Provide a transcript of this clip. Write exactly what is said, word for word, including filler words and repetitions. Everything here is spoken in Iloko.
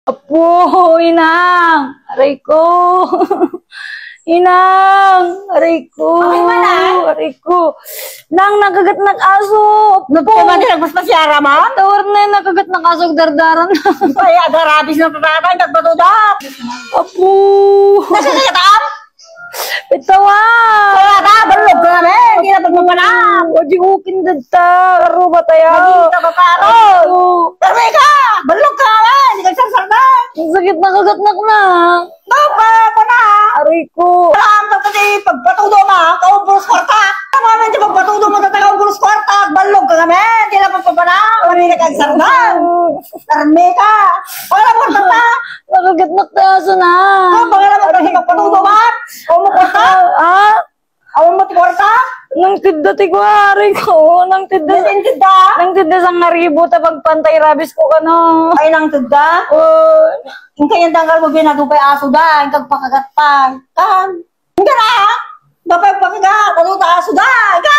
Apo, inang, aray ko. Inang, aray ko. Okay ba, Nay? Aray ko. Nang, nakagatnak aso. Apo. Nagkamali, nagpaspasiara, ma'am? Tawar na, nakagatnak aso, dardaran. Ay, ada rabies ng tatata, nagpatuda. Apo. Nakakagatam? Itawa. Kaya ta, balog ka namin. Hindi na pagmamana. O, di ukin dadta. Aro ba tayo? Maging ka ba, paro? Oo. Kami ka! Balog ka namin. Hindi ka sarsarda. Ang sakit, nakagatnak na. Baba mo na. Aray ko. Alam ka pati pagpatudo ma, kaubos kwarta. Tama na di pagpatudo mo, tata, kaubos kwarta. Balog ka namin. Hindi na pagmamana. Marina kang sarda. Tarme ka. Wala mo, tata. Nakagatnak tayo, aso na. Ah, baka naman kasi magpatudo, man. O, mo kwarta? Ah? Awan mo ti kwarta? Nang tidda ti kuwari ko, nang tidda. Nang tidda? Nang tidda sang naribo ta pagpantay rabies ko kano. Ay, nang tidda? Oh. Ang kayang tanggal mo, binadupay aso da, ang kagpakagat pa. Kan? Ang gara? Bapay pakagat, ano ta aso da? Ka,